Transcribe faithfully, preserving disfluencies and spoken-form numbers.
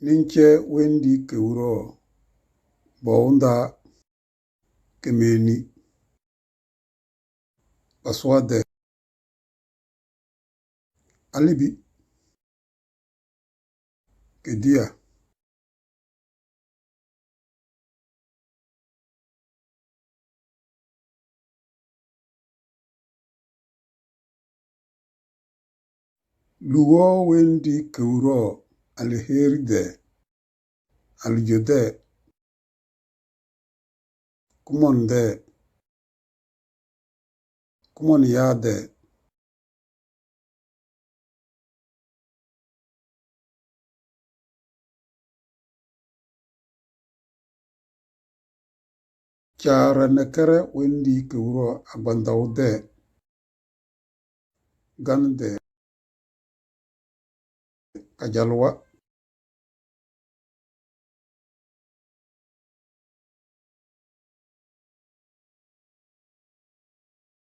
Nincɛ Wendi kewuro Bowunda, Kemeni, Basuadɛ, Alibi, Kedia. Luwɔ Wendi kewuro Aliheridɛ, Alijodɛ, Kumɔndɛ, Kumɔniyaadɛ. Caara Nɛkɛrɛ Wendi kewuro Agbandawudɛ, Ganidɛ, Kajalwa,